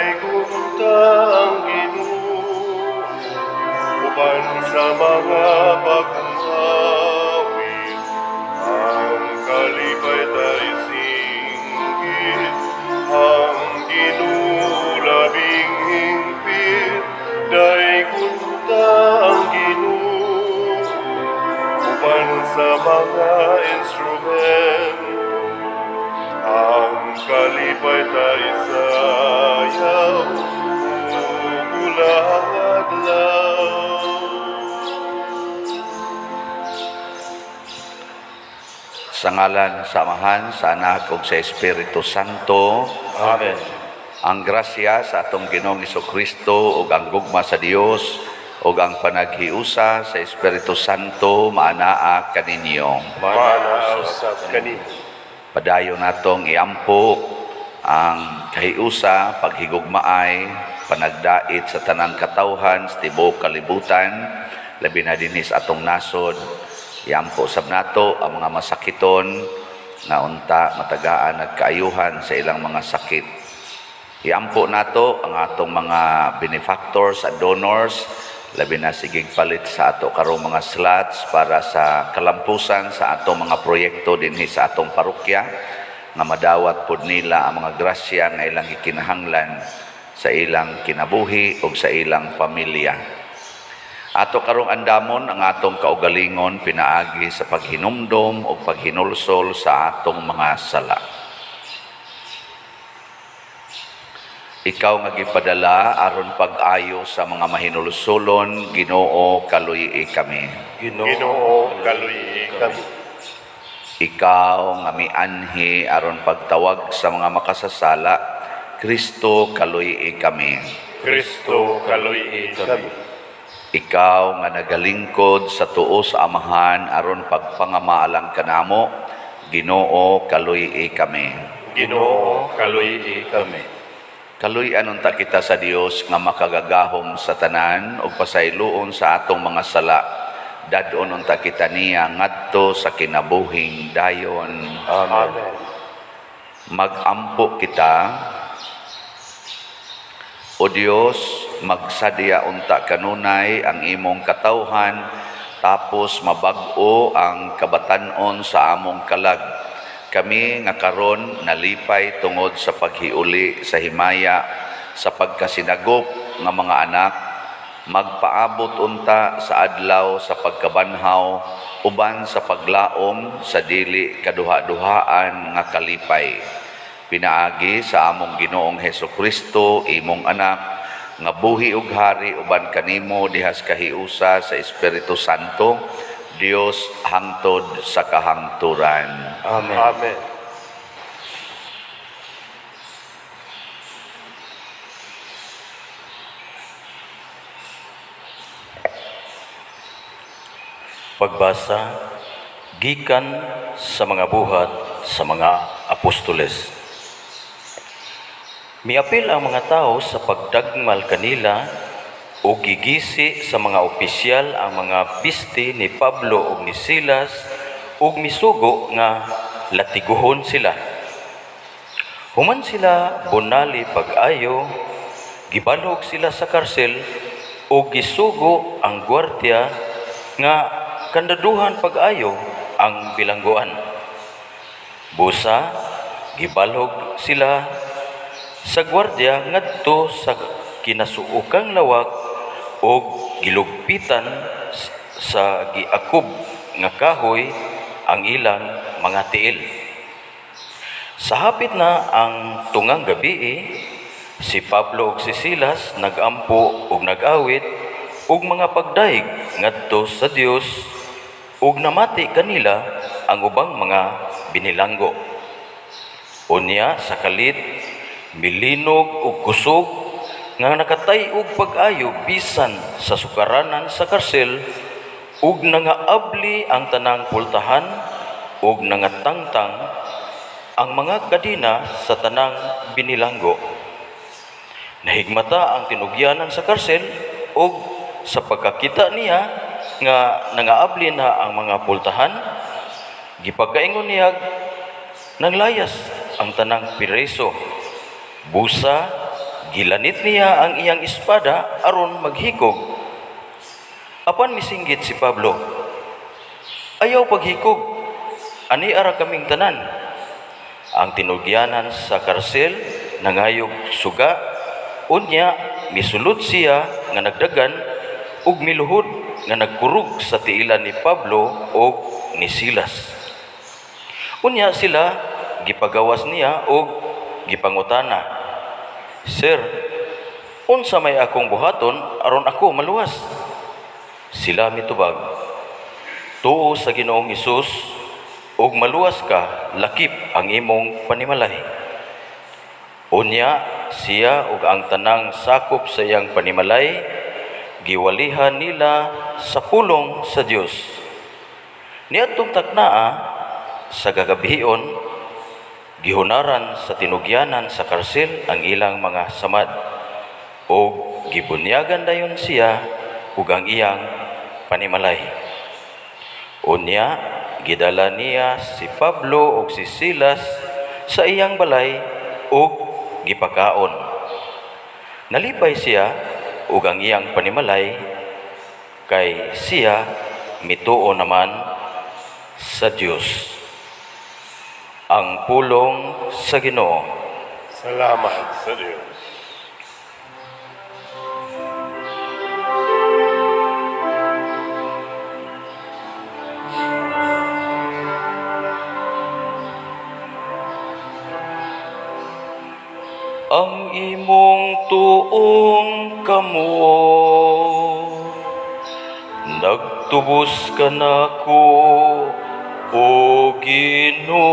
Daygon ta ang Ginoo uban sa mga bagong awit, ang kalipay tay singgit, ang Ginoo labing hingpit. Daygon ta ang Ginoo uban sa mga instrumento, ang kalipay tay sayaw ug hulang adlaw. Sa ngalan sa Amahan, sa Anak ug sa Espiritu Santo. Amen. Ang grasya sa atong Ginoong Kristo ug ang gugma sa Dios ug ang panaghiusa sa Espiritu Santo maanaa kaninyo. Maanaa usab kanimo. Padayon natong iampo ang kahiusa, paghigugmaay, panagdait sa tanang katawhan sa tibuok kalibutan, labi na dinhi sa atong nasod. Iampo sab nato ang mga masakiton nga unta matagaan ag kaayuhan sa ilang mga sakit. Iampo nato ang atong mga benefactors at donors, labi na sigig palit sa ato karong mga slots para sa kalampusan sa atong mga proyekto dinhi sa atong parokya, nga madawat pod nila ang mga grasya nga ilang gikinahanglan sa ilang kinabuhi ug sa ilang pamilya. Ato karong andamon ang atong kaugalingon pinaagi sa paghinumdom ug paghinulsol sa atong mga sala. Ikaw nga gipadala aron pag-ayo sa mga mahinulsolon, Ginoo, kaluy-i kami. Ginoo, kaluy-i kami. Ikaw nga mianhi aron pagtawag sa mga makasasala, Kristo, kaluy-i kami. Kristo, kaluy-i kami. Ikaw nga nagalingkod sa tuo sa Amahan aron pagpangamaalang kanamo, Ginoo, kaluy-i kami. Ginoo, kaluy-i kami. Kaluy-an unta kita sa Dios nga makagagahom sa tanan ug pasayloon sa atong mga sala. Dad-on unta kita niya ngadto sa kinabuhing dayon. Amen. Amen. Magampo kita. O Dios, magsadya unta kanunay ang imong katawhan, tapos mabag-o ang kabatan-on sa among kalag. Kami nga karon nalipay tungod sa paghiuli sa himaya sa pagkasinagop nga mga anak, magpaabot unta sa adlaw sa pagkabanhaw uban sa paglaom sa dili kaduha-duhaan nga kalipay. Pinaagi sa among Ginoong Hesukristo, imong anak, nga buhi ug hari uban kanimo dihas kahiusa sa Espiritu Santo, Dios hangtod sa kahangturan. Amen. Amen. Pagbasa gikan sa mga buhat sa mga apostoles. Miapil ang mga tao sa pagdagmal kanila o gigisi sa mga opisyal ang mga biste ni Pablo ug ni Silas ug misugo nga latiguhon sila. Human sila bunali pag-ayo, gibalhog sila sa karsel ug gisugo ang gwardiya nga kandaduhan pag-ayo ang bilangguan. Busa, gibalhog sila sa gwardiya ngadto sa kinasuokang lawak ug gilugpitan sa giakob nga kahoy ang ilang mga tiil. Sa hapit na ang tungang gabii, si Pablo ug si Silas nagampo ug nag-awit ug mga pagdayeg ngadto sa Dios ug namati kanila ang ubang mga binilanggo. Unya sa kalit milinog og kusog nga nakatay-og pag-ayo bisan sa sukaranan sa karsel ug nangaabli ang tanang pultahan ug nangatangtang ang mga kadena sa tanang binilanggo. Nahigmata ang tinugyanan sa karsel ug sa pagkakita niya nga nangaabli na ang mga pultahan, gipakaingon niya nanglayas ang tanang preso. Busa, gilanit niya ang iyang espada aron maghikog. Apan misinggit si Pablo, "Ayaw paghikog, ani ara kaming tanan." Ang tinugyanan sa karsel nangayog suga, unya misulod siya nga nagdagan ug miluhod nga nagkurog sa tiilan ni Pablo ug ni Silas. Unya sila gipagawas niya ug gipangutana, "Sir, unsa may akong buhaton aron ako maluwas?" Sila mitubag, "Tuo sa Ginoong Hesus ug maluwas ka lakip ang imong panimalay." Unya siya ug ang tanang sakop sa iyang panimalay giwalihan nila sa pulong sa Dios. Niadtong taknaa sa gagabion, gihunaran sa tinugyanan sa karsel ang ilang mga samad ug gibunyagan dayon siya ug ang iyang panimalay. Unya gidala niya si Pablo ug si Silas sa iyang balay ug gipakaon. Nalipay siya ug ang iyang panimalay kay siya mituo naman sa Dios. Ang pulong sa Ginoo. Salamat sa Dios. Ang imong tuong kamot nagtubos kanako, o Ginoo.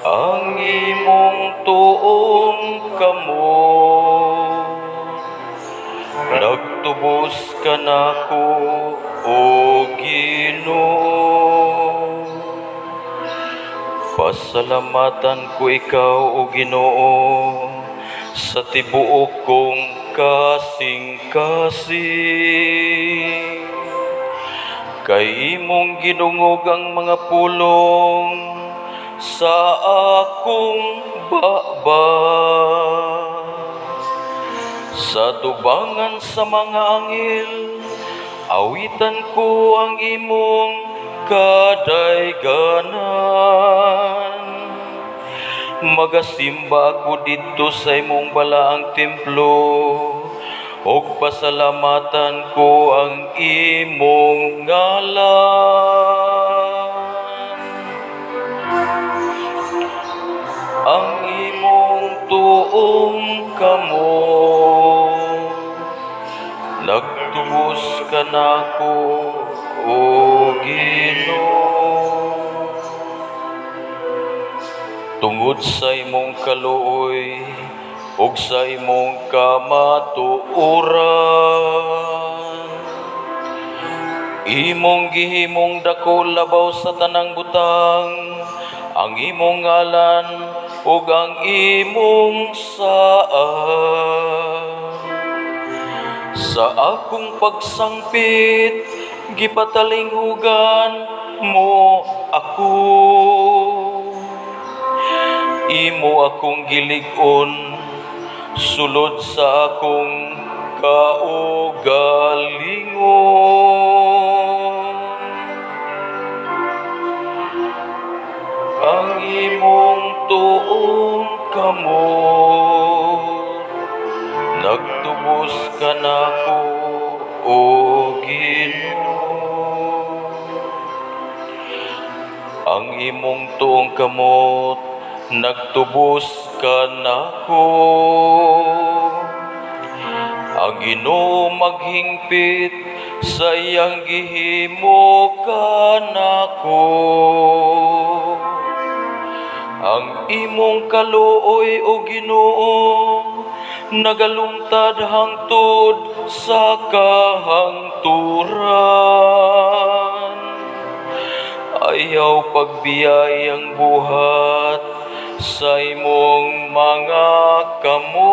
Ang imong tuong kamot nagtubos kanako, o Ginoo. Pasalamatan ko ikaw, o Ginoo, sa tibuok kong kasing-kasing. Kay imong gidungog ang mga pulong sa akong baba. Sa tubangan sa mga anghel, awitan ko ang imong kadayganan. Magasimba ako didto sa imong balaang templo, ug pasalamatan ko ang imong ngalan. Ang imong tuong kamot nagtubos kanako, o Ginoo. Tungod sa imong kaluoy ug sa imong kamatuoran, imong gihimong dako labaw sa tanang butang ang imong ngalan ug ang imong saad. Sa akong pagsangpit, gipatalinghugan mo ako. Imo akong gilig-on sulod sa akong kaugalingon. Ang imong tuong kamot nagtubos kanako, o Ginoo. Ang imong tuong kamot nagtubos kanako. Ang Ginoo maghingpit sa iyang gihimo kanako. Ang imong kaluoy, o Ginoo, nagalungtad hangtod sa kahangturan. Ayaw pagbiyay ang buhat sa imong mga kamot.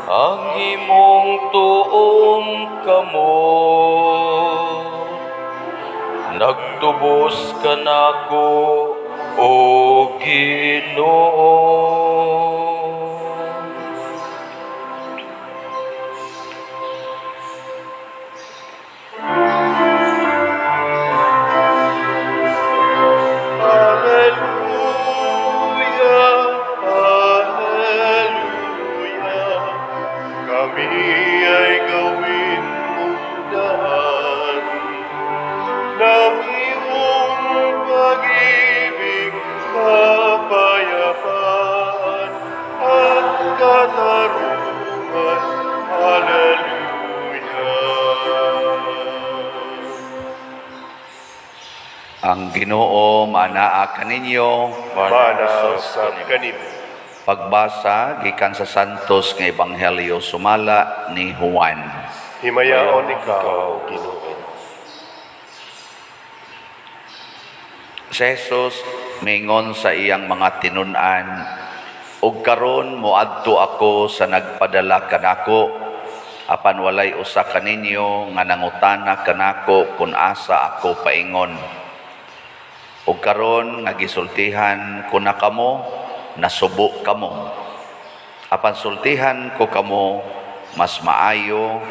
Ang imong tuong kamot nagtubos Pagtubos kanako, o Ginoo. Alleluia, Alleluia. Kami ay gawin mong daan ng iyong pag-ibig, kapayapaan at katarungan. Alleluia. Ang Ginoo manaa kaninyo. Mana sa kanimo. Pagbasa gikan sa Santos nga Ebanghelyo sumala ni Juan. Himayaon ikaw, Ginoo. Si Jesus mingon sa iyang mga tinun-an, "Ug karon moadto ako sa nagpadala kanako, apan walay usa kaninyo nga nangutana kanako kung asa ako paingon. Ug karon nga gisultihan ko na kamo, nasubo kamo. Apan sultihan ko kamo, mas maayo,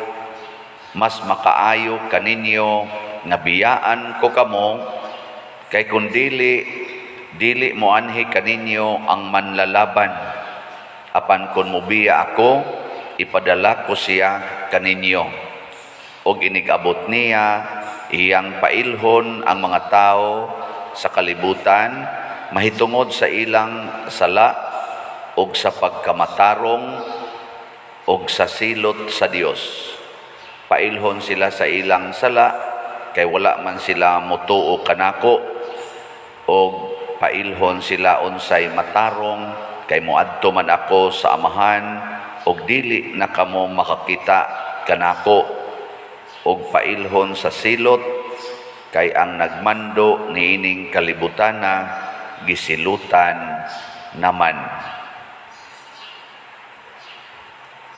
mas makaayo kaninyo nga biyaan ko kamo, kay kun dili, dili moanhi kaninyo ang manlalaban. Apan kun mobiya ako, ipadala ko siya kaninyo. Og inig-abot niya, iyang pailhon ang mga tao sa kalibutan mahitungod sa ilang sala og sa pagkamatarong og sa silot sa Dios. Pailhon sila sa ilang sala kay wala man sila motuo kanako, og pailhon sila unsay matarong kay moadto man ako sa Amahan og dili na kamo makakita kanako, og pailhon sa silot kay ang nagmando niining kalibutana gisilutan naman."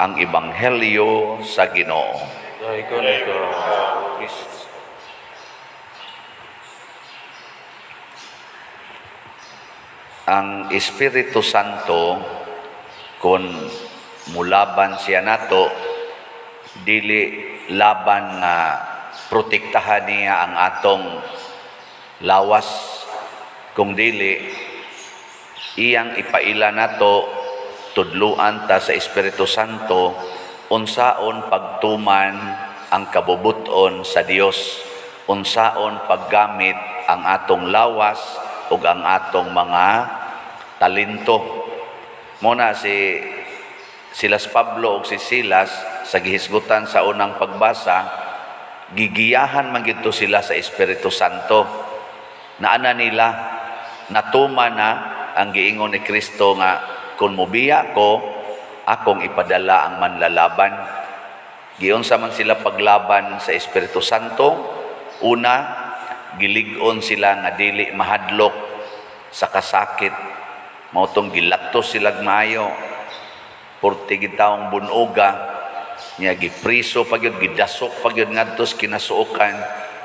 Ang Ebanghelyo sa Ginoo. Dayon ikaw, Kristo. Ang Espiritu Santo, kung mulaban siya nato, dili laban nga protektahan niya ang atong lawas, kung dili iyang ipaila nato, tudluan ta sa Espiritu Santo unsaon pagtuman ang kabubuton sa Dios, unsaon paggamit ang atong lawas ug ang atong mga talento. Muna si Silas Pablo ug si Silas sa gihisgutan sa unang pagbasa, gigiyahan man gid to sila sa Espiritu Santo. Naana nila, natuma na ang giingon ni Kristo nga kung mobiya ko, akong ipadala ang manlalaban. Giunsa man sila paglaban sa Espiritu Santo? Una, gilig-on sila nga dili mahadlok sa kasakit. Mao tong gilatos sila maayo. Purti gitawong bunoga niya, gipriso pa gyud, gidasok pa gyud ngadto sa kinasuokan,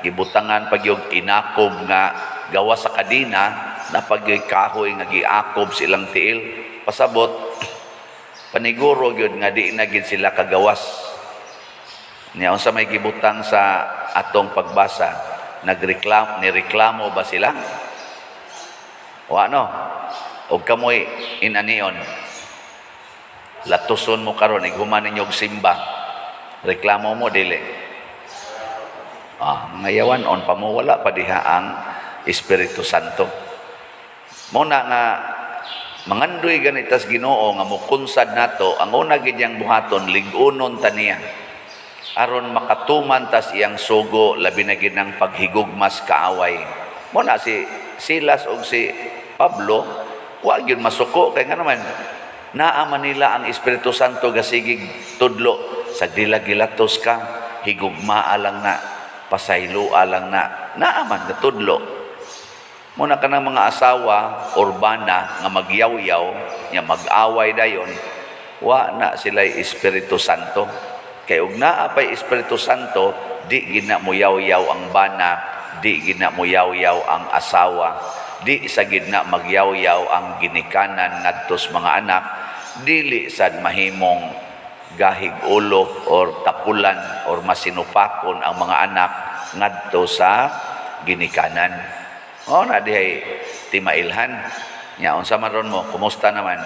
gibutangan pa gyud inakob nga gawa sa kadina na pagyoy kahoy nga giakob silang tiil. Pasabot paniguro gyud nga di na gyud sila kagawas. Niya, unsa may gibutang sa atong pagbasa? Nagreklam, nireklamo ba sila? Wa, no? Og kamoy inanion, latuson mo karon, ighuman ninyo og simba, reklamo mo dili? Mga yawan on pa mo, wala pa diha ang Espiritu Santo. Mo na nga mangandoy ganitas Ginoo nga mukunsad nato, ang una gid niyang buhaton, lig-unon ta niya aron makatuman tas iyang sugo, labi na gid ang paghigugmas kaaway. Mo na si Silas ug si Pablo wa gyud masuko kay nga naman naa man nila ang Espiritu Santo gasigig tudlo sa dila gilatos ka, higugmaa lang na, pasayloa lang na, naa man natudlo. Muna kanang mga asawa urbana nga magyawyaw nya mag-away dayon, wa na sila Espiritu Santo. Kay og naa pay Espiritu Santo, di gid na moyawyaw ang bana, Di gid na moyaw-yaw ang asawa, di sa gid na magyaw-yaw ang ginikanan ngadto sa mga anak, dili sad mahimong gahig ulo or tapulan or masinupakon ang mga anak ngadto sa ginikanan. O na dihay timailhan. Nya unsa man ron mo, kumusta naman?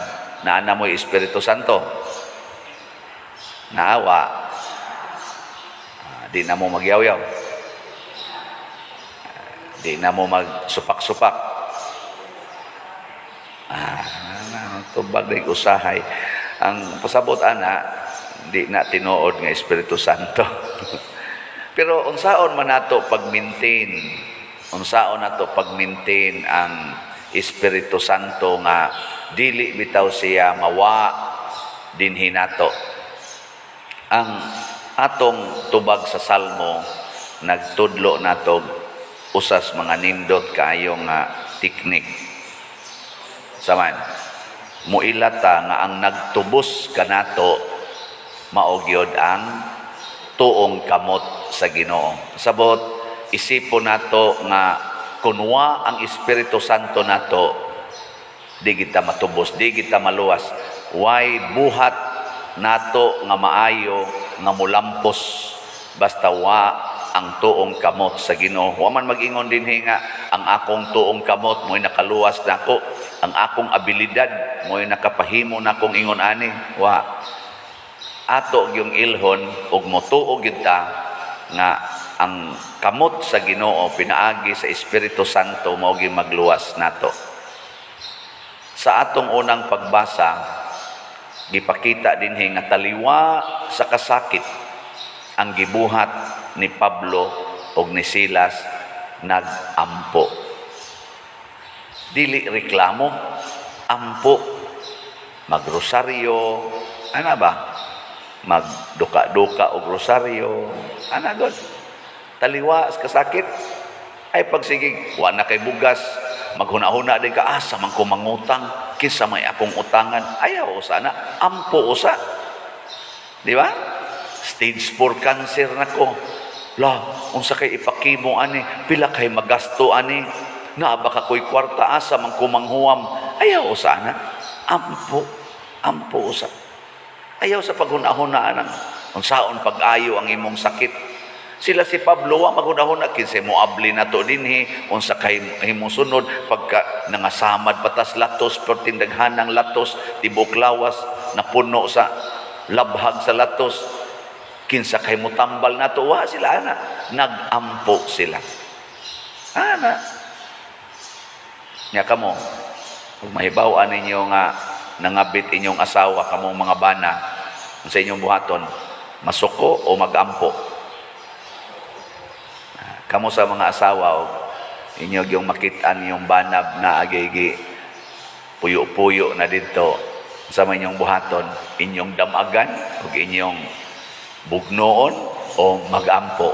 Naa na mo'y Espiritu Santo? Naawa. Ah, di na mo magyaw-yaw. Di na mo magsupak-supak. Ah, tubag na usahay. Ang pasabot ana, di na tinuod nga Espiritu Santo. Pero unsaon man nato pag-maintain, unsaon nato pag-maintain ang Espiritu Santo nga dili bitaw siya mawa dinhi nato? Ang atong tubag sa Salmo nagtudlo nato usas mga nindot kaayo nga teknik. Saman, muilata nga ang nagtubos kanato mao gyud ang tuong kamot sa Ginoo. Sabot, isipon nato nga kunwa ang Espiritu Santo nato, di kita matubos, di kita maluwas. Way buhat nato nga maayo nga mulampos basta wa ang tuong kamot sa Ginoo. Wa man mag-ingon dinhi nga ang akong tuong kamot mo'y nakaluwas nako, ang akong abilidad mo'y nakapahimo nakong ingon ani. Wa. Ato yung ilhon ug motuo gyud ta nga ang kamot sa Ginoo pinaagi sa Espiritu Santo mao gyud magluwas nato. Sa atong unang pagbasa, gipakita dinhi nga taliwa sa kasakit ang gibuhat ni Pablo ug ni Silas, nagampo. Dili reklamo, ampo. Magrosaryo, ana ba? Magduka-duka og rosaryo, ana god. Taliwa sa kasakit ay pagsigig, wa na kay bugas, maghuna-huna din ka, asa man ko mangutang, kinsa may akong utangan, ayaw usa na, ampo usa. Di ba? Stage 4 cancer na ko. La, unsa kay ipakimo ani, pila kay magasto ani, naa ba ka ko'y kwarta, asa man ko manghuwam, ayaw usa na. Ampo, ampo usa. Ayaw sa paghuna-huna anang unsaon pag-ayo ang imong sakit. Sila si Pablo wa maghuna-huna kinsay moabli nato dinhi, unsa kay himong sunod pagka nangasamad patas latos, perting daghanang latos, tibok lawas napuno sa labhag sa latos, kinsa kay mutambal nato. Wa sila ana, nagampo sila ana. Nya kamo, kung mahibaw-an ninyo nga nangabit inyong asawa, kamong mga bana, sa inyong buhaton, masuko o magampo? Kamo sa mga asawa, o inyo yung makitaan yung banab na agigi puyo-puyo na dito sa inyong buhaton, inyong damagan o inyong bugnoon o magampo?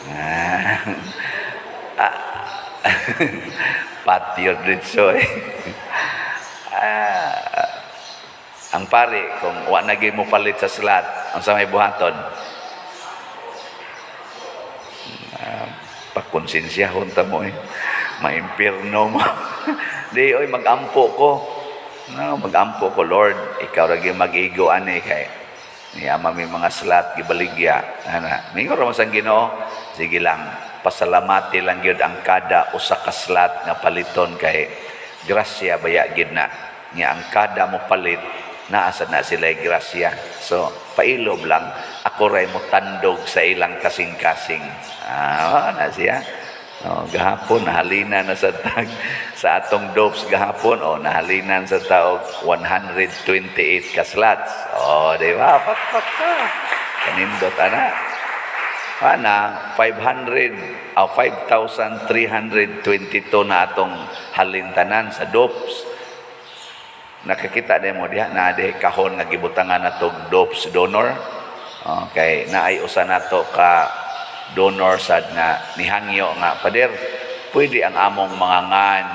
Ah. Ah. Patio dito eh. Ah. Ang pare, kung wa na gyud mo palit sa slot, ang sa may buhaton? Ah, pakonsensyahon ta mo eh. Maimpirno mo. Di, oy, magampo ko. No, magampo ko, Lord. Ikaw ra gyud mag-igo ani kay ni ama may mga slot gibaligya. Ana, mingon ra man sa Ginoo, sige lang, pasalamati lang gyud ang kada usa ka slot nga paliton kay grasya baya gyud na. Nga ang kada mo palit, naa sa na sila grasya. So, pailob lang, ako ray mo tandog sa ilang kasing-kasing. Ah, na siya. Oh, gahapon nahalina na sa tag sa atong dopes gahapon, oh, nahalinan sa taog 128 ka slots. Oh, di ba? Pakpak ka. Kanindot ana. Ana 500, oh, 5,322 na atong halintanan sa dopes. Nakakita din mo diha na di kahon nga gibutangan nato dopes donor. Okay, naay usa nato ka donor sad nga nihangyo nga, "Pader, pwede ang among mga ngan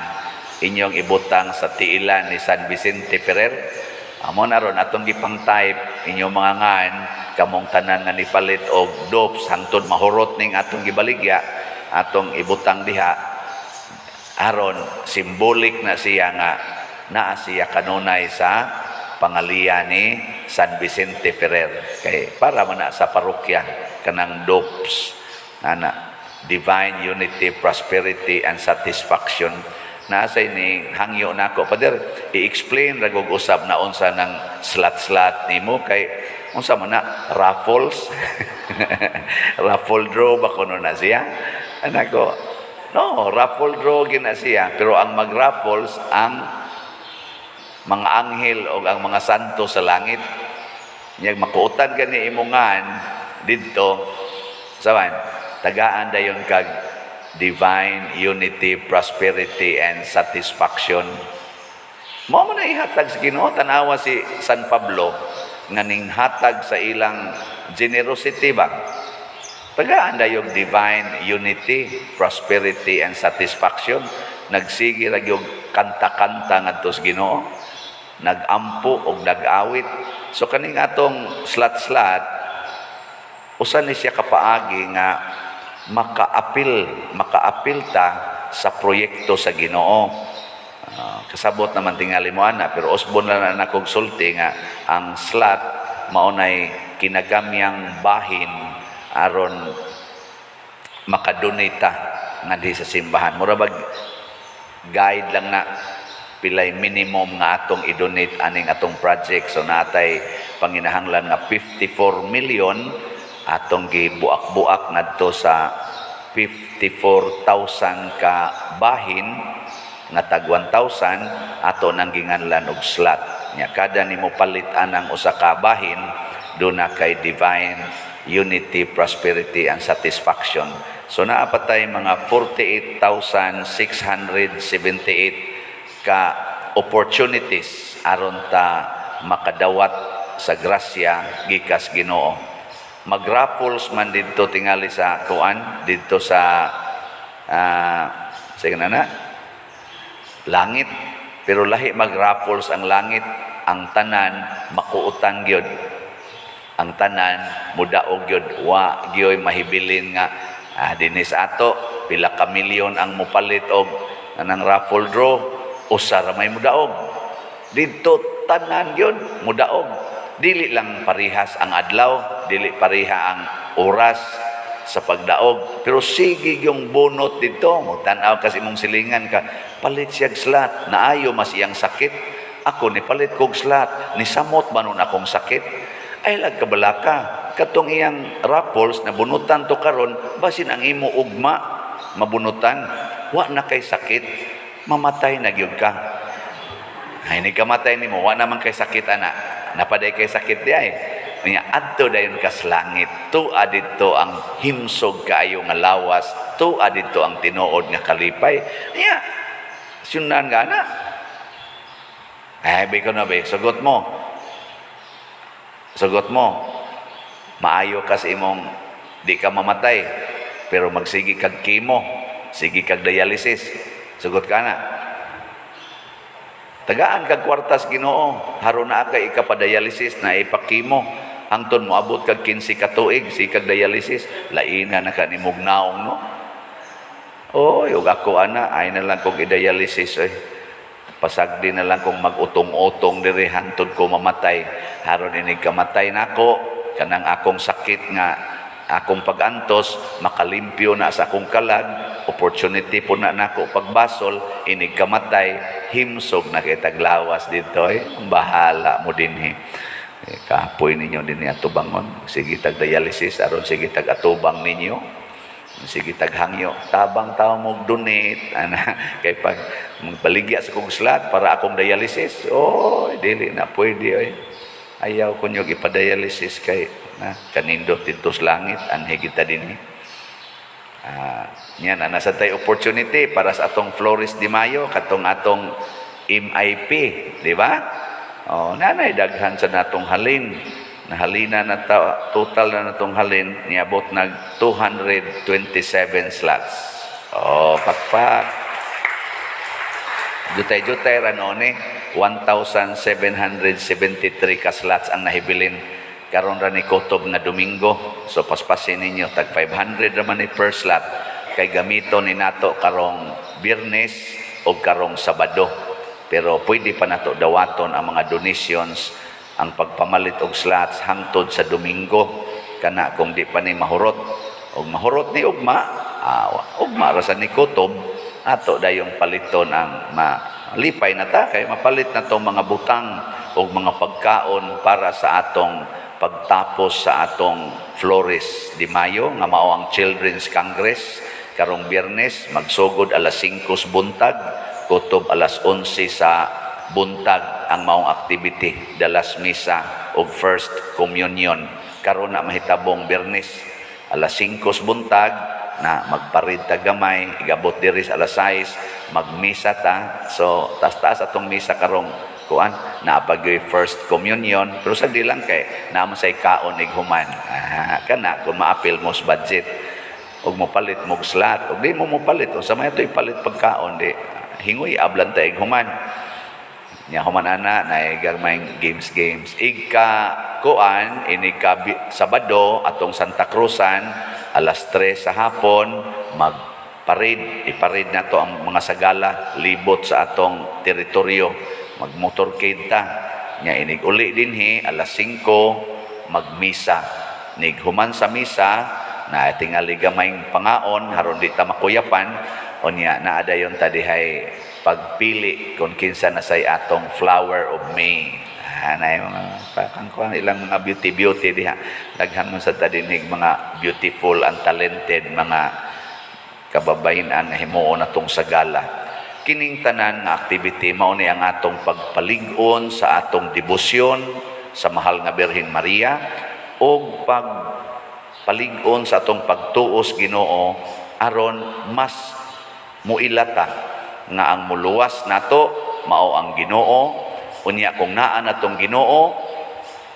inyong ibutang sa tiilan ni San Vicente Ferrer?" Amo na ron atong gipang type inyong mga ngan. Kamong tanan nga nipalit og dopes, hangtod mahurot ning atong gibaligya, atong ibutang diha aron symbolic na siya nga naa siya kanunay sa pangaliya ni San Vicente Ferrer, kay para man na sa parokya kanang dopes ana. Divine unity, prosperity and satisfaction. Naa say ni hangyo nako, "Pader, i-explain ra gud usab na unsa ng slot-slot nimo, kay unsa man na, raffles, raffle draw ba kuno na siya?" Anako, "No, raffle draw gina siya, pero ang mag-raffles ang mga anghel o ang mga santo sa langit. Nya makuutan gani imongan didto saban, tagaan dayon kag divine unity, prosperity and satisfaction." Mao man na ihatag sa Ginoo. Tanawa si San Pablo nga ninghatag sa ilang generosity ba? Tagaan dayog divine unity, prosperity and satisfaction. Nagsige ra gyud kanta-kanta ngadto sa Ginoo. Nagampo og nag-awit. So kaning atong slot-slot, usa ni siya kapaagi nga makaapil, makaapil ta sa proyekto sa Ginoo. Kasabot naman tingali mo ana, pero usbon lang na nakog sulti nga ang slot mao nay kinagamyang bahin aron makadonate ta ngadhi sa simbahan. Mura bag guide lang na pilay minimum nga atong i-donate aning atong project. So natay panginahanglan nga 54 million, atong gibuak-buak ngadto sa 54,000 ka bahin nga tag 1,000, ato nang ginganlan og slot. Nya kada nimo palit anang usa ka bahin, duna kay divine unity, prosperity and satisfaction. So naa pa tay mga 48,678 ka opportunities aron ta makadawat sa grasya gikas Ginoo. Mag-raffles man didto tingali sa kuan didto sa sige na na langit, pero lahi mag-raffles ang langit. Ang tanan makuutan gyud, ang tanan mudaog gyud, wa gyoy mahibilin nga dinhi sa ato pila ka milyon ang mopalit og anang raffle draw, usa ra may mudaog. Didto tanan gyud mudaog. Dili lang parihas ang adlaw, dili pareha ang oras sa pagdaog, pero sige yung bunot dito. Magtan-aw kasi imong silingan ka, palit siyag slot, naayo mas iyang sakit. Ako ni palit kog slot, ni samot man nun akong sakit. Ay lag kabalaka, katong iyang raffles na bunutan to karon, basin ang imo ugma mabunutan, wa na kay sakit, mamatay na gyud ka. Ay ni kamatay nimo, wa naman kay sakit ana, napaday kay sakit di ay. Nya adto dayon kas langit, tua didto ang himsog kaayo nga lawas, tua didto ang tinuod nga kalipay. Nya sunan nga na. Ay, biko na be, sugot mo. Sugot mo. Maayo ka sa imong di ka mamatay, pero magsige kag chemo, sige kag dialysis. Sugot ka na. Tagaan kag kwartas Ginoo, haron naa kay ikapadialysis na ipakimo. Hangtod moabot kag 15 ka tuig, sige kag dialysis, laina na ka nimog naong, no. Oy, ug ako ana, ay na lang kog i-dialysis oy. Pasagdi na lang kong mag-utong-utong diri hantod ko mamatay. Haron inig kamatay nako, kanang akong sakit nga akong pag-antos, makalimpyo na sa akong kalag, opportunity po na nako pagbasol, inig kamatay, himsog na kay taglawas dito eh. Bahala mo dinhi. Eh, kapoy ninyo din atubangon. Sige tag dialysis, aron sige tag atubang ninyo. Sige taghangyo, tabang tao mo donate ana, kay pag magbaligya sa kong slot para akong dialysis. Oh, dili na pwede oy. Ayaw ko nyo ipadialysis kay na kanindot dito sa langit, anhi kita dinhi. Yan na nasa tay opportunity para sa atong Flores de Mayo, katong atong MIP, di ba? Oh, nanay daghan sa natong halin. Nahalina na ta, total na natong halin niabot nag 227 slots. Oh, pakpak. Jutay-jutay ra noon eh. 1,773 ka slots ang nahibilin. Karon ra ni kutob nga Domingo. So paspasin ninyo, tag 500 ra man ni per slot kay gamiton ni nato karong Biyernes o karong Sabado. Pero pwede pa nato dawaton ang mga donations, ang pagpamalit og slots hangtod sa Domingo, kana kung di pa ni mahurot. Og mahurot ni ugma, ugma ra sa ni kutob, ato dayong paliton ang malipay na ta kay mapalit na tong mga butang og mga pagkaon para sa atong pagtapos sa atong Flores de Mayo nga mao ang Children's Congress karong Biyernes, magsugod alas 5 sa buntag, kutob alas 11 sa buntag ang maong activity, dalas misa og first communion. Karon na mahitabong Biyernes, alas 5 sa buntag na magparid ta gamay, igabot diri sa alas 6, magmisa ta. So taas-taas atong misa karong kuan, naa pa gyoy first communion, pero sa di lang kay naa man say kaon ighuman. Kana kung maapil mo sa budget ug mopalit mo og slot, ug di mo mopalit, unsa may ato ipalit pagkaon, di hingoy ablan ta ighuman nya. Human ana, naay gamay games games. Igka kuan, inig ka Sabado, atong Santa Cruzan, alas 3 sa hapon magparid, iparid nato ang mga sagala libot sa atong teritoryo, magmotorcade ta nya. Inig uli dinhi alas 5, magmisa. Nig human sa misa na, tingali gamayng pangaon haron di ta makuyapan. Unya naa dayon ta dihay pagpili kung kinsa na say atong Flower of May. Na mga pakang kuan, ilang mga beauty beauty diha. Daghan man sa ta dinhig mga beautiful and talented mga kababayen-an nga himuon atong sagala. Kining tanan nga activity, mao ni ang atong pagpalig-on sa atong debosyon sa mahal nga Birhen Maria ug pagpalig-on sa atong pagtuos Ginoo, aron mas muilata nga ang muluwas nato mao ang Ginoo. Unya kung naa natong Ginoo,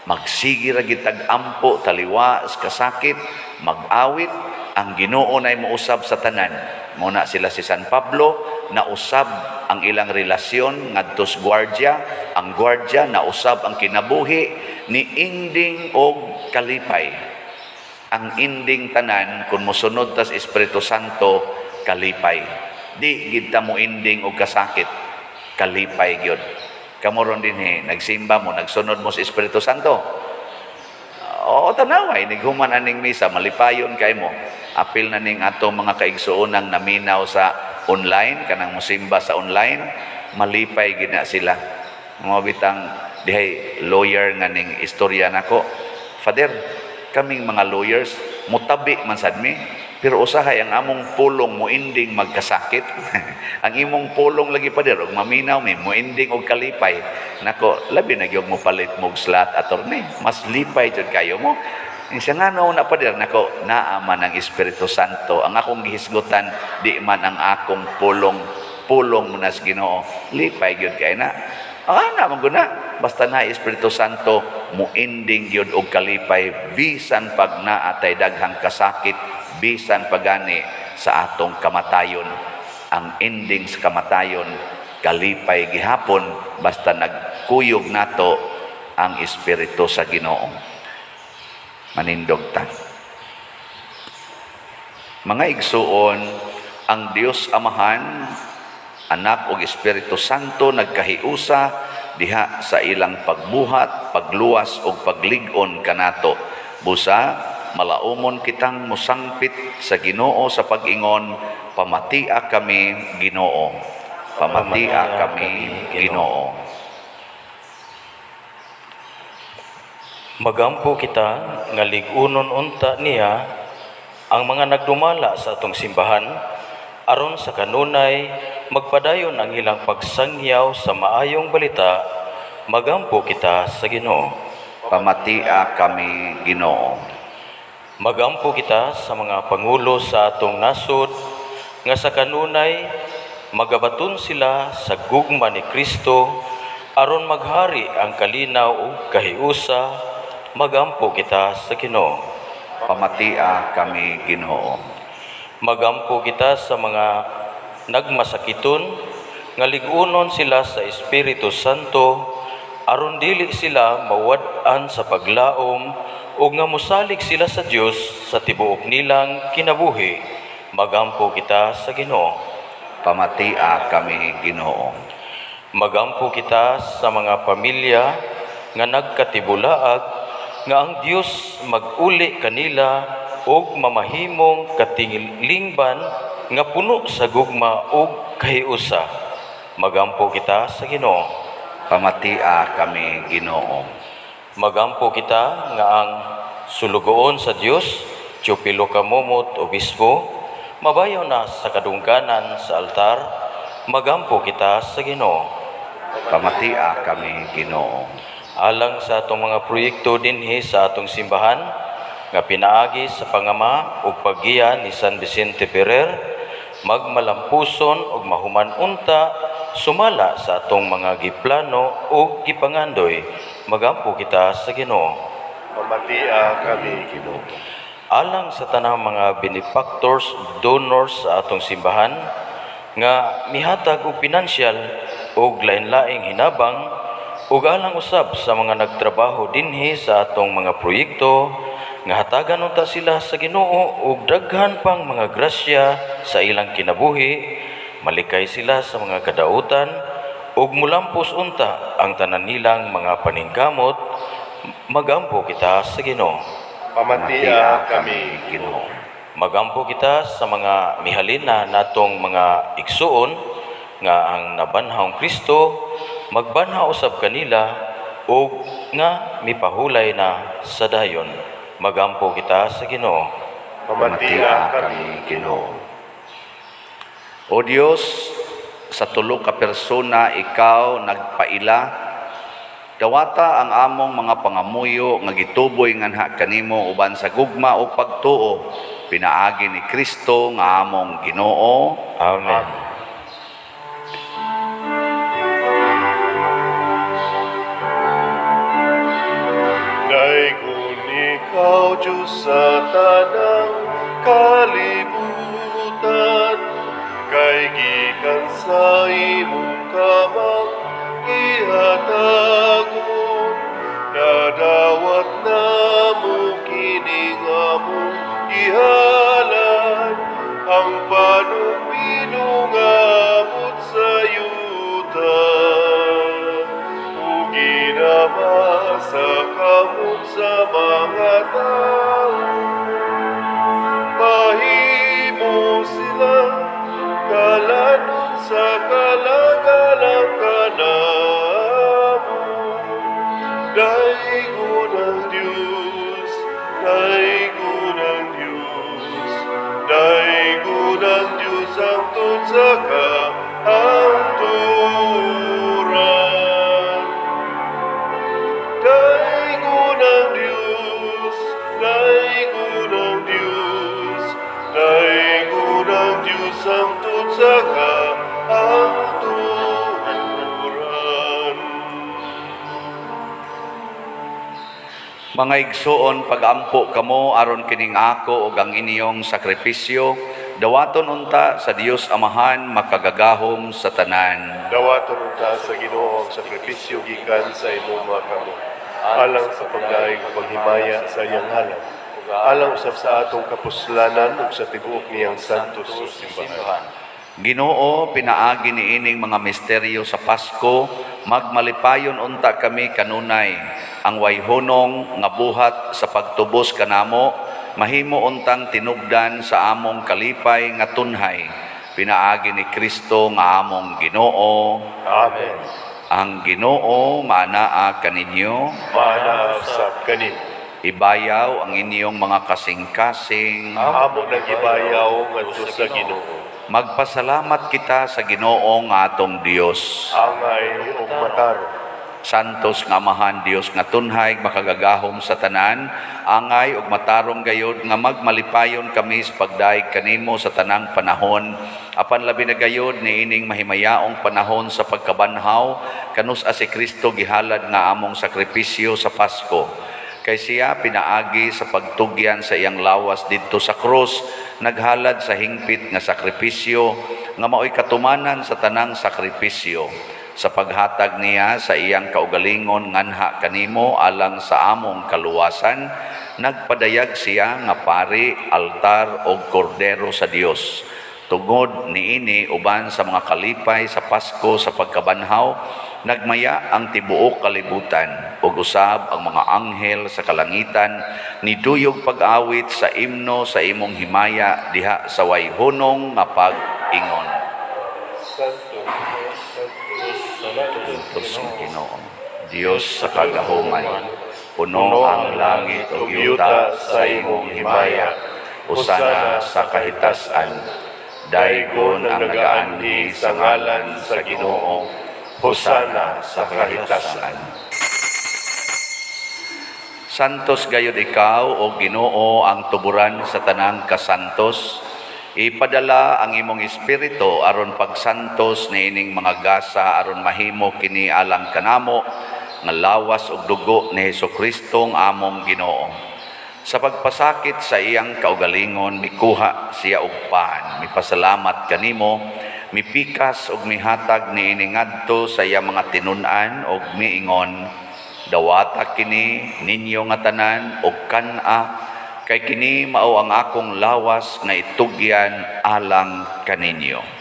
magsige ra gyud tag ampo taliwa sa kasakit, mag-awit, ang Ginoo nay mousab sa tanan. Mo na sila si San Pablo, nausab ang ilang relasyon ngadto sa gwardya, ang gwardya nausab ang kinabuhi ni ending og kalipay. Ang ending tanan kung mosunod tas Espiritu Santo, kalipay. Di gid ta mo ending og kasakit, kalipay gyud. Kamo ron dinhi, nagsimba mo, nagsunod mo sa Espiritu Santo. Oo, tanaway, nighuman aning misa, malipayon kay mo. Apil na ning atong mga kaigsuonang naminaw sa online, kanang musimba sa online, malipay gid na sila. Mga bitang dihay lawyer nga ning istorya nako. "Father, kaming mga lawyers, mutabi man sad mi, pero usahay ang among pulong mo ending magkasakit. Ang imong pulong lagi, Pader, og maminaw mi, mo ending og kalipay." Nako, labi na gyud mo palit mo og slot, attorney. Mas lipay jud kayo mo. Siya nga no na, Pader, nako, naa man ang Espiritu Santo. Ang akong gihisgutan di man ang akong pulong, pulong mo na sa Ginoo. Lipay gyud kay na. Na man guna. Basta na Espiritu Santo, mo ending gyud og kalipay bisan pag naa tay daghang kasakit, bisan pagani sa atong kamatayon. Ang ending sa kamatayon, kalipay gihapon, basta nagkuyog nato ang Espiritu sa Ginoo. Manindog ta. Mga igsuon, ang Dios Amahan, Anak ug Espiritu Santo nagkahiusa diha sa ilang pagbuhat, pagluwas ug paglig-on kanato. Busa malaumon kitang musangpit sa Ginoo sa pag-ingon, "Pamatia kami, Ginoo. Pamatia kami, Ginoo." Magampo kita nga lig-unon unta niya ang mga nagdumala sa atong simbahan, aron sa kanunay magpadayon ang ilang pagsangyaw sa maayong balita. Magampo kita sa Ginoo. Pamatia kami, Ginoo. Magampo kita sa mga pangulo sa atong nasod nga sa kanunay magabaton sila sa gugma ni Kristo, aron maghari ang kalinaw ug kahiusa. Magampo kita sa Ginoo. Pamatia kami, Ginoo. Magampo kita sa mga nagmasakiton nga lig-unon sila sa Espiritu Santo. aron dili sila mawad-an sa paglaom ug nga mosalig sila sa Dios sa tibuok nilang kinabuhi. Magampo kita sa Ginoo. Pamatia kami, Ginoo. Magampo kita sa mga pamilya nga nagkatibulaag nga ang Dios mag-uli kanila ug mamahimong katilingban nga puno sa gugma ug kahiusa. Magampo kita sa Ginoo. Pamatia kami, Ginoo. Magampo kita nga ang sulugoon sa Dios, Teofilo Camomot, Obispo, mabayaw na sa kadungganan sa altar. Magampo kita sa Ginoo. Pamatia kami, Ginoo. Alang sa atong mga proyekto dinhi sa atong simbahan nga pinaagi sa pangama ug paggiya ni San Vicente Ferrer, magmalampuson ug mahuman unta sumala sa atong mga giplano ug gipangandoy. Magampo kita sa Ginoo. Pamatia kami, Ginoo. Alang sa tanang mga benefactors ug donors sa atong simbahan nga mihatag og pinansyal ug lain-laing hinabang ug alang usab sa mga nagtrabaho dinhi sa atong mga proyekto nga hatagan unta sila sa Ginoo og daghan pang mga grasya sa ilang kinabuhi, malikay sila sa mga kadautan ug mulampos unta ang tanan nilang mga paningkamot. Magampo kita sa Ginoo. Pamatia kami, Ginoo. Magampo kita sa mga mihalina natong mga igsuon nga ang nabanhawng Kristo magbanhaw usab kanila ug nga mipahulay na sa dayon. Magampo kita sa Ginoo. Pamatia kami, Ginoo. O Dios, sa tulo ka persona ikaw nagpaila. Dawata ang among mga pangamuyo nga gituboy nganha kanimo uban sa gugma o pagtuo pinaagi ni Kristo nga among Ginoo. Amen. Daygon ikaw, Diyos, sa tanang kalibutan, kay gikan sa imong kamang gihatagon, nadawat namo kining among gihalad, ang panumino nga abot sa yuta ug ginama sa kamot sa mga tao. Mahimo sila kalanon sa kalagalang kanamo. Daygon ang Diyos, daygon ang Diyos, daygon ang Diyos hangtod sa kahangturan. Daygon ang Diyos, daygon ang Diyos, daygon ang Diyos hangtod sa kahangturan. Mga igsuon, pagampo kamo aron kining ako ug ang inyong sakripisyo dawaton unta sa Dios Amahan makagagahom sa tanan. Dawaton unta sa Ginoo ang sakripisyo gikan sa imong mga kamot, alang sa pagdaig ug paghimaya sa iyang ngalan, alang usab sa atong kapuslanan ug sa tibuok niyang santos ug simbahan. Ginoo, pinaagi niining mga misteryo sa Pasko, magmalipayon unta kami kanunay. Ang wayhunong nga buhat sa pagtubos kanamo, mahimo untang tinubdan sa among kalipay nga tunhay. Pinaagi ni Kristo nga among Ginoo. Amen. Ang Ginoo maanaa kaninyo. Maanaa usab kanimo. Ibayaw ang inyong mga kasing-kasing. Amo nang gibayaw ngadto sa Ginoo. Magpasalamat kita sa Ginoo nga atong Dios. Angay ug matarong. Santos nga Amahan, Dios nga tunhay makagagahom sa tanan, angay ug matarong gayod nga magmalipayon kami sa pagdaig kanimo sa tanang panahon, apan labi na gayod niining mahimayaong panahon sa pagkabanhaw kanus-a si Kristo gihalad nga among sakripisyo sa Pasko. Kay siya pinaagi sa pagtugyan sa iyang lawas didto sa krus, naghalad sa hingpit nga sakripisyo nga maoy katumanan sa tanang sakripisyo. Sa paghatag niya sa iyang kaugalingon nganha kanimo alang sa among kaluwasan, nagpadayag siya nga pari, altar og kordero sa Dios. Tungod niini uban sa mga kalipay sa Pasko sa pagkabanhaw, nagmaya ang tibuok kalibutan ug usab ang mga anghel sa kalangitan niduyog pag-awit sa imno sa imong himaya diha sa way hunong nga pag-ingon. Santo, Santo, Santos nga Ginoo, Dios sa kagahuman, puno ang langit ug yuta sa imong himaya, usana sa kahitasan. Daygon ang nagaanhi sa ngalan sa Ginoo, hosana sa kahitasan. Santos gayud ikaw o Ginoo ang tuburan sa tanang kasantos. Ipadala ang imong espiritu aron pagsantos niining mga gasa aron mahimo kini alang kanamo nga lawas ug dugo ni Hesukristo ang among Ginoo. Sa pagpasakit sa iyang kaugalingon mikuha siya og pan, mipasalamat kanimo, mipikas ug mihatag niini ngadto sa iyang mga tinun-an ug miingon: "Dawata kini ninyo nga tanan og kan-a, kay kini mao ang akong lawas nga itugyan alang kaninyo."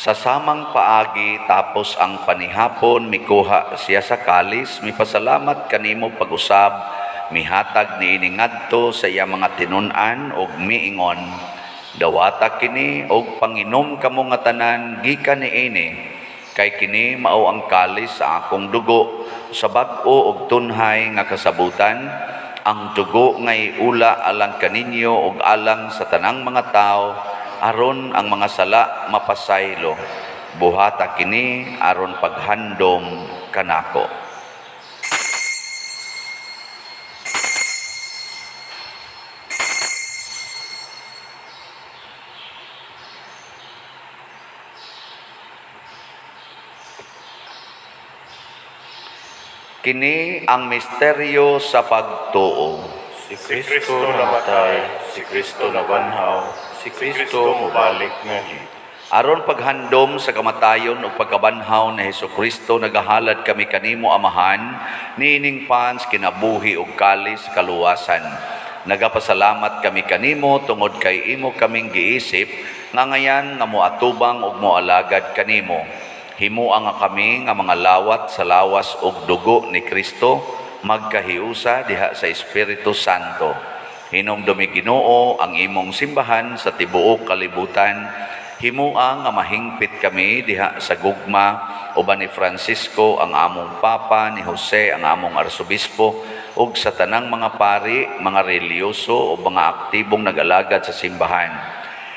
Sa samang paagi tapos ang panihapon, mikuha siya sa kalis, mipasalamat kanimo pag-usab, mihatag niini ngadto sa iya mga tinun-an ug miingon: "Dawata kini og panginom kamo nga tanan gikan niini, kay kini mao ang kalis sa akong dugo sa bag-o ug tunhay nga kasabutan, ang dugo nga iula alang kaninyo ug alang sa tanang mga tawo aron ang mga sala mapasaylo. Buhata kini aron paghandom kanako." Kini ang misteryo sa pagtuo. Si Kristo namatay, si Kristo nabanhaw, si Kristo mobalik nganhi. Aron paghandom sa kamatayon ug pagkabanhaw ni Hesukristo, nagahalad kami kanimo, Amahan, niining pans kinabuhi ug kalis kaluwasan. Nagapasalamat kami kanimo tungod kay imo kaming giisip nga ngayan nga moatubang ug moalagad kanimo. Himoa nga kami nga mga lawat sa lawas ug dugo ni Kristo magkahiusa diha sa Espiritu Santo. Hinumdumi, Ginoo, ang imong simbahan sa tibuok kalibutan. Himoa nga mahingpit kami diha sa gugma uban ni Francisco ang among Papa, ni Jose ang among Arsobispo, ug sa tanang mga pari, mga relihiyoso ug mga aktibong nag-alagad sa simbahan.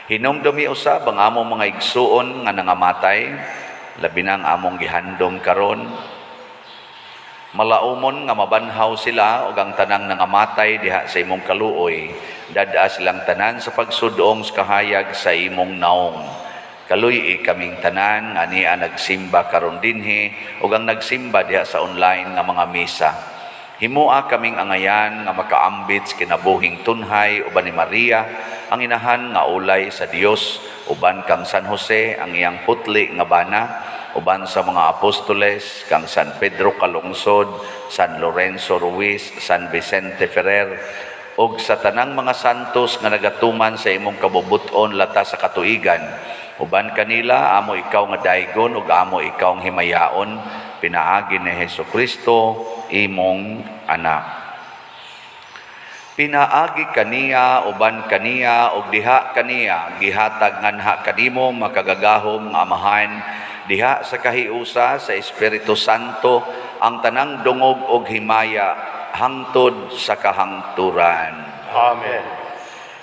Hinumdumi usab ang among mga igsuon nga nangamatay, labi na ang among gihandom karon. Malaumon nga mabanhaw sila ug ang tanang nangamatay diha sa imong kaluoy. Dad-a silang tanan sa pagsudong sa kahayag sa imong naong. Kaluy-i kaming tanan nga ania nagsimba karon dinhi ug ang nagsimba diha sa online nga mga misa. Himoa kaming angayan nga makaambit sa kinabuhing tunhay uban ni Maria, ang inahan nga ulay sa Dios, uban kang San Jose, ang iyang putli nga bana, uban sa mga apostoles, kang San Pedro Calungsod, San Lorenzo Ruiz, San Vicente Ferrer, ug sa tanang mga santos nga nagatuman sa imong kabubut-on lata sa katuigan. Uban kanila, amo ikaw nga daygon ug amo ikaw ang himayaon, pinaagi ni Hesukristo, imong anak. Pinaagi kaniya, uban kaniya, ug diha kaniya, gihatag nganha kanimo makagagahom nga Amahan, diha sa kahiusa sa Espiritu Santo, ang tanang dungog ug himaya hangtod sa kahangturan. Amen.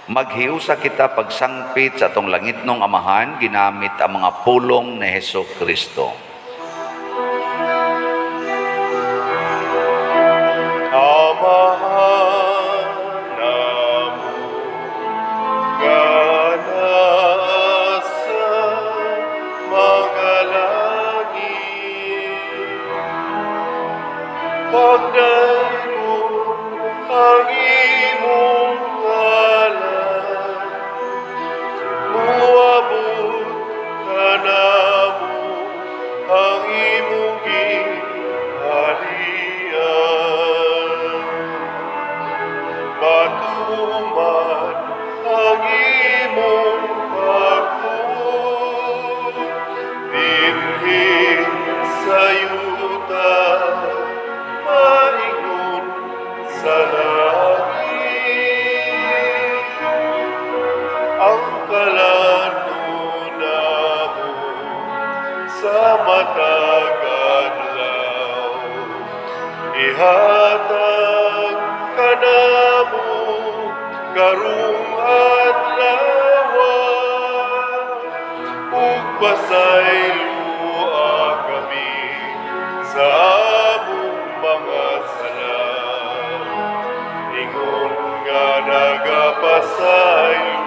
Maghiusa kita pagsangpit sa atong langitnong Amahan ginamit ang mga pulong ni Hesukristo. Amahan namo nga nasa mga langit, Pagdaygon ang imong ngalan. Muabot kanamo ang imong gingharian. Matuman ang imong pagbuot dinhi sa yuta maingon sa langit. Ang kalan-on namo sa matag adlaw ihatag kanamo karong adlaw, ug pasayloa kami sa among mga sala, ingon nga nagapasaylo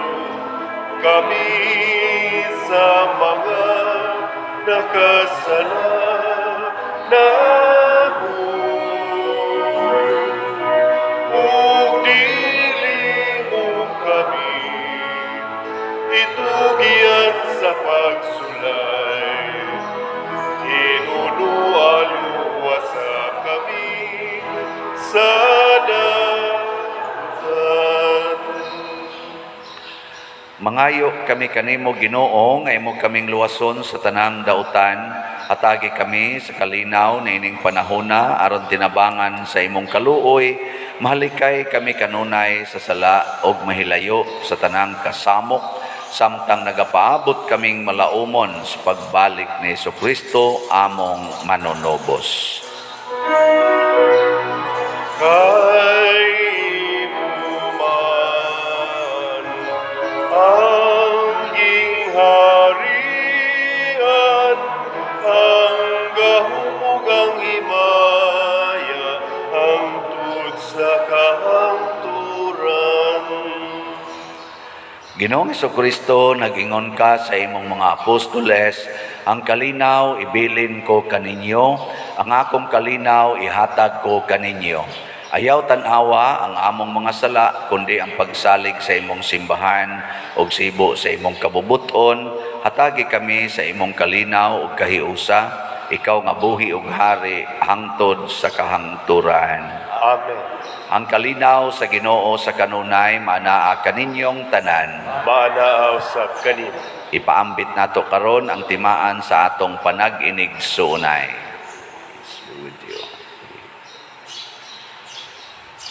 kami sa mga nakasala namo, ug dili mo kami itugyan sa pagsulay, hinunoa luwasa kami sa dautan. Mangayo kami kanimo, Ginoo, nga imo kaming luwason sa tanang dautan. Hatagi kami sa kalinaw niining panahona aron tinabangan sa imong kaluoy, mahalikay kami kanunay sa sala og mahilayo sa tanang kasamok samtang nagapaabot kaming malaumon sa pagbalik ni Kristo among manunobos. Kay imo man ang gingharian, ang gahom ug ang himaya, hangtod sa kahangturan. Ginoong Kristo, nagingon ka sa imong mga apostoles, "Ang kalinaw ibilin ko kaninyo, ang akong kalinaw ihatag ko kaninyo." Ayaw tan-awa ang among mga sala, kundi ang pagsalig sa imong simbahan ug sibo sa imong kabubuton, hatagi kami sa imong kalinaw ug kahiusa, ikaw nga buhi ug hari hangtod sa kahangturan. Amen. Ang kalinaw sa Ginoo sa kanunay maanaa kaninyong tanan. Maanaa usab kanimo. Ipaambit nato karon ang timaan sa atong panag-inigsuonay. Peace be with you.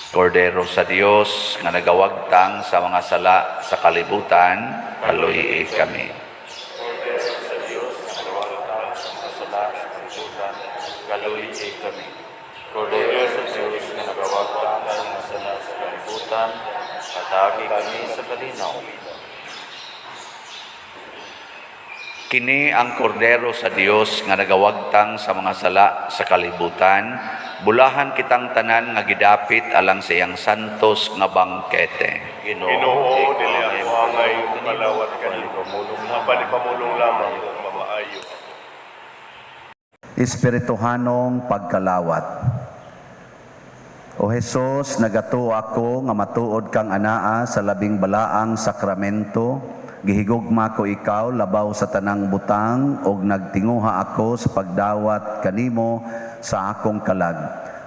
Kordero sa Dios nga nagawagtang sa mga sala sa kalibutan, kaluy kami. Kordero sa Dios nga nagawagtang sa mga sala sa kalibutan, kaluy kami. Kordero sa Dios nga nagawagtang sa mga sala sa kalibutan, hatagi kami sa kalinaw. Kini ang kordero sa Dios nga nagawagtang sa mga sala sa kalibutan. Bulahan kitang tanan nga gidapit alang sa iyang santos nga bangkete. Ginoo, Ginoo, ikaw dili ang ako angay kanimo, mokalawat kanimo. ipamulong Apan ipamulong lamang kung mamaayo ako. Espirituhanong pagkalawat. O Hesus, nagatuo ako nga matuod kang anaa sa labing balaang sakramento. Gihigugma ko ikaw labaw sa tanang butang ug nagtinguha ako sa pagdawat kanimo sa akong kalag.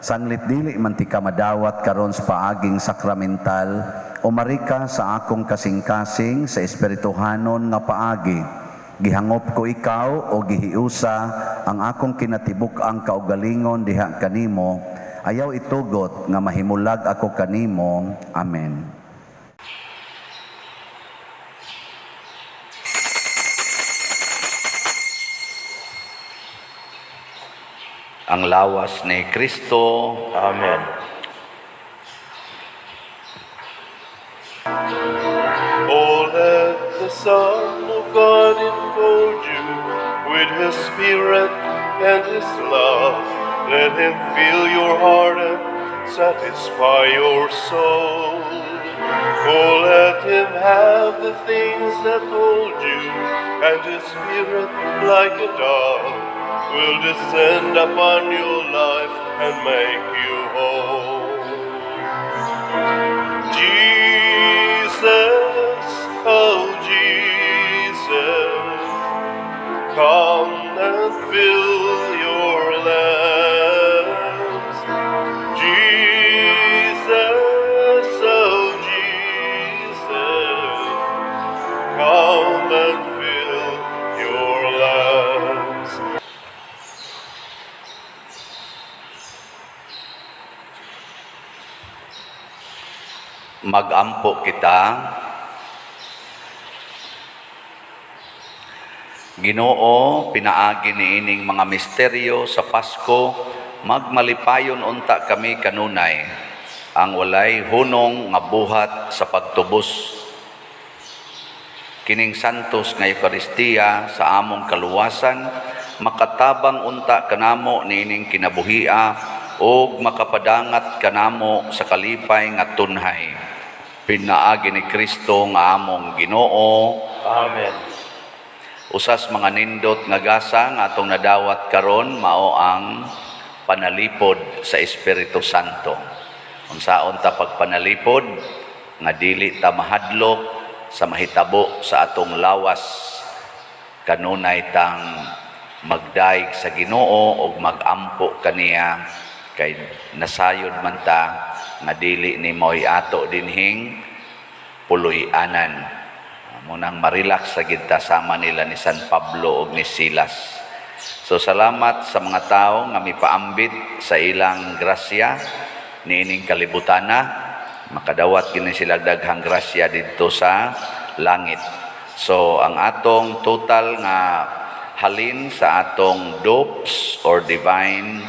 Sanglit dili man tika madawat karon sa paaging sakramental, umarika sa akong kasing-kasing sa espirituhanon nga paagi. Gihangop ko ikaw o gihiusa ang akong kinatibuk-ang kaugalingon diha kanimo. Ayaw itugot nga mahimulag ako kanimo. Amen. Ang lawas ni Kristo. Amen. Oh, let the Son of God enfold you with His Spirit and His love. Let Him fill your heart and satisfy your soul. Oh, let Him have the things that hold you, and His Spirit, like a dove, will descend upon your life and make you whole. Jesus, oh Jesus, come and fill your lamps. Jesus, oh Jesus, come and fill your lamps. Magampo kita. Ginoo, pinaagi niining mga misteryo sa Pasko, magmalipayon unta kami kanunay ang walay hunong nga buhat sa pagtubos. Kining santos nga Eukaristiya sa among kaluwasan, makatabang unta kanamo niining kinabuhia ug makapadangat kanamo sa kalipay nga tunhay. Pinaagi ni Kristo nga among Ginoo. Amen. Usas mga nindot nga gasa nga atong nadawat karon mao ang panalipod sa Espiritu Santo. Unsaon ta pagpanalipod nga dili ta mahadlok sa mahitabo sa atong lawas, kanunay tang magdaig sa Ginoo ug magampo kaniya kay nasayod man ta nga dili ni mo'y ato dinhing puloy-anan. Munang marelax sa gid ta sama nila ni San Pablo ug ni Silas. So salamat sa mga tao nga mipaambit sa ilang grasya niining kalibutana. Makadawat gini sila daghang grasya didto sa langit. So ang atong total nga halin sa atong DUPS or Divine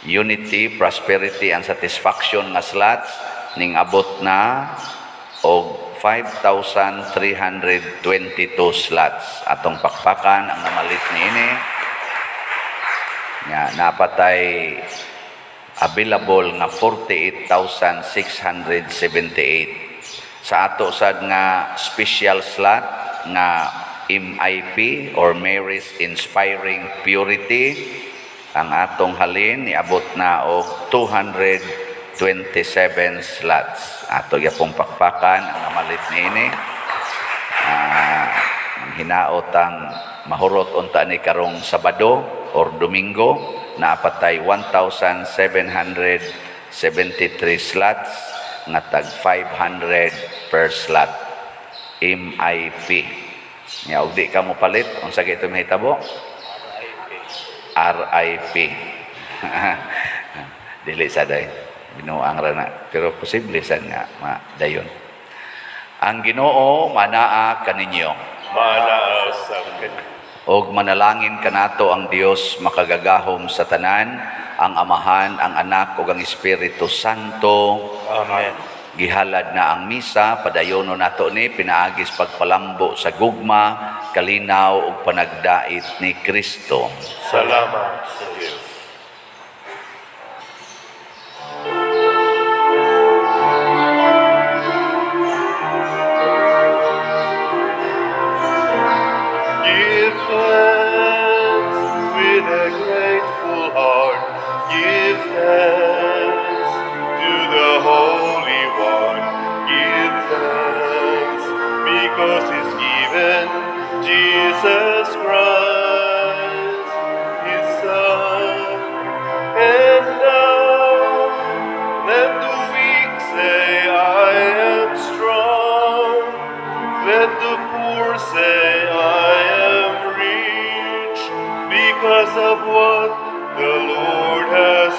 Unity, Prosperity and Satisfaction nga slots ning abot na og 5,322 slots. Atong pakpakan ang namalit niini. Nga napatay available nga 48,678. Sa ato sad nga special slot nga MIP or Mary's Inspiring Purity, ang atong halin niabot na og 227 slots. Ato gyapong pakpakan ang namalit niini. Hinaot ang mahurot unta ni karong Sabado or Domingo, naapatay 1,773 slots nga tag 500 per slot. MIP. Nya og di ka mo palit, unsa kay ito mahitabo? RIP. Dili sa day. Binuang ra na. Pero posible sad nga madayon. Ang Ginoo manaa kaninyo. Manaa sa kanya. Og manalangin kanato ang Dios makagagahom sa tanan, ang Amahan, ang Anak ug ang Espiritu Santo. Amen. Gihalad na ang misa, padayono nato ni pinaagis pagpalambo sa gugma, kalinaw ug panagdait ni Kristo. Salamat sa Dios. Give thanks with a grateful heart. Give thanks to the Holy One. Give thanks because He's given Jesus Christ, His Son. And now let the weak say, I am strong. Let the poor say, I am rich, because of what the Lord has